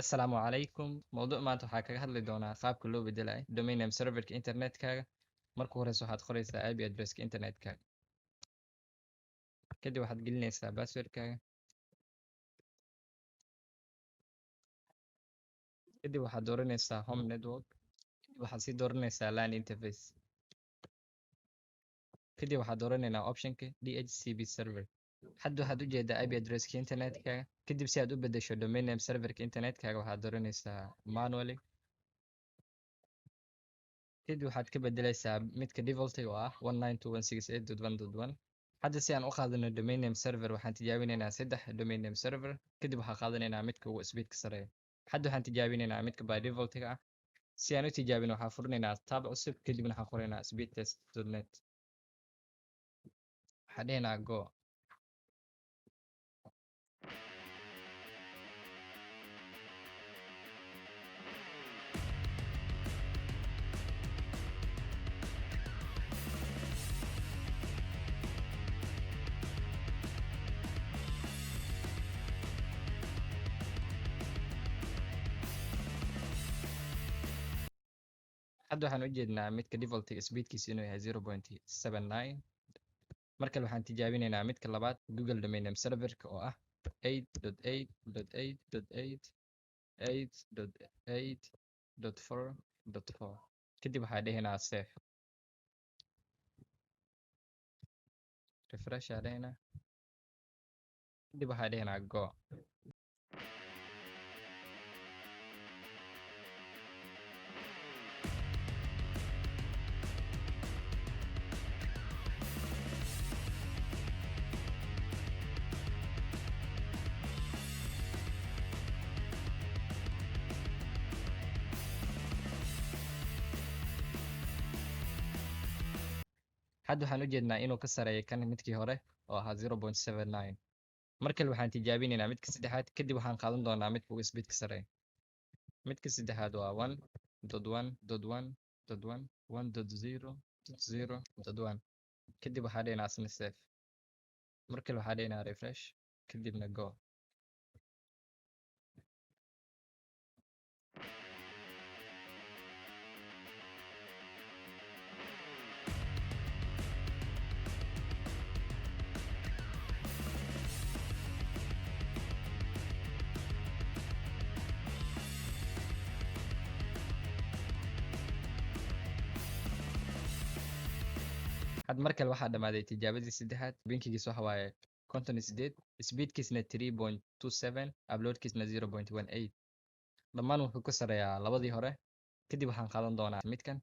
Assalaamu calaykum. Mowduuc maanta waxaa kaga hadli doonaa qaabka loo bedelayo domain name serverka internetkaaga. Marka horeysa waxaad qoreysaa IP addresska internetkaaga. Kadib waxaad gelinaysaa passwordkaaga. Kadib waxaad dooranaysaa home network. Kadib waxaad sii dooranaysaa LAN interface. Kadib waxaad dooranaynaa optionka DHCP server. Hadda waxaad u jeedaa IP addresska internetkaaga. Kadib si aad u beddesho domain name serverka internetkaaga, waxaad dooranaysaa manually. Kadib waxaad ka beddelaysaa midka default oo ah 192.168.1.1. Hadda si aan u qaadano domain name server, waxaan tijaabinaynaa saddex domain name server. Kadib waxaan qaadanaynaa midka ugu speedka sareeya. Hadda waxaan tijaabinaynaa midka by default-ga ah. Si aan u tijaabino, waxaan furinaynaa tab cusub, kadibna waxaan qoraynaa speedtest.net. Waxaan dhehaynaa go. Hadda waxaan u jeednaa midka default speedkiisa inuu yahay 0.79. Mar kale waxaan tijaabinaynaa midka labaad, Google domain name serverka, oo ah 8.8.8.8 8.8.4.4. Kadib waxaa dhehaynaa save. Refresh aa dhehaynaa. Kadib waxaa dhehaynaa go. Hadda waxaan u jeednaa inuu ka sareeyo kan midkii hore oo ahaa 0.79. Mar kale waxaan tijaabinaynaa midka saddexaad. Kadib waxaan qaadan doonaa midka ugu speedka sareeya. Midka saddexaad waa 1.1.1.1 1.0.0.1. Kadib waxaa dhehaynaa asna save. Mar kale waxaa dhehaynaa refresh, kadibna go. Had mar kale waxaa dhamaaday tijaabadii saddexaad. Pingigiis waxa waaye 58, speedkiisna 3.27, uploadkiisna 0.18. Dhammaan wuxuu ka sareeyaa labadii hore. Kadib waxaan qaadan doonaa midkan.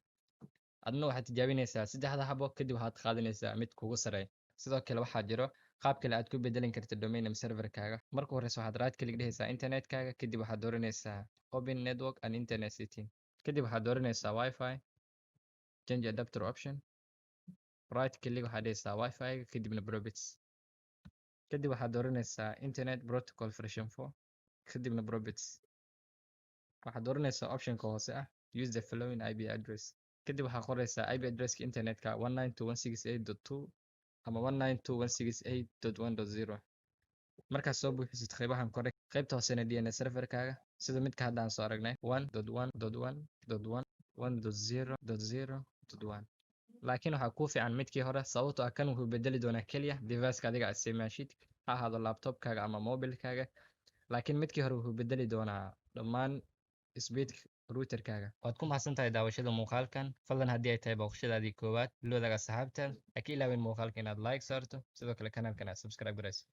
Adna waxaad tijaabinaysaa saddexda xabo, kadib waxaad qaadanaysaa mid kugu sareeya. Sidoo kale waxaa jiro qaab kale aad ku bedelin karta domain name serverkaaga. Marka horeysa waxaad right click dhehaysaa internetkaaga. Kadib waxaad dooranaysaa open network and internet setting. Kadib waxaad dooranaysaa Wi-Fi, change adapter option. Right click waxaad dhehaysaa Wi-Fi, kadibna properties. Kadib waxaad dooranaysaa internet protocol version 4, kadibna properties. Waxaad dooranaysaa optionka hoose ah use the following IP address. Kadib waxaad qoraysaa IP addresska internetka 192.168.2 ama 192.168.1.0. Markaad soo buuxisid qaybahan kore, qaybta hoosena DNS serverkaaga, sida midka hadda aan soo aragnay, 1.1.1.1 1.0.0.1. Laakiin waxaa kuu fiican midkii hore, sababtoo ah kan wuxuu bedeli doonaa keliya deviceka adiga aad isticmaashid, ha ahaado laptopkaaga ama mobilkaaga. Laakiin midkii hore wuxuu bedeli doonaa dhammaan speedka routerkaaga. Waad ku mahadsan tahay daawashada muuqaalkan. Fadlan haddii ay tahay booqashadaadii koowaad, la wadaaga asxaabta. Ha ka ilaawin muuqaalka inaad like saarto, sidoo kale kanaalkan aad subscribe garayso.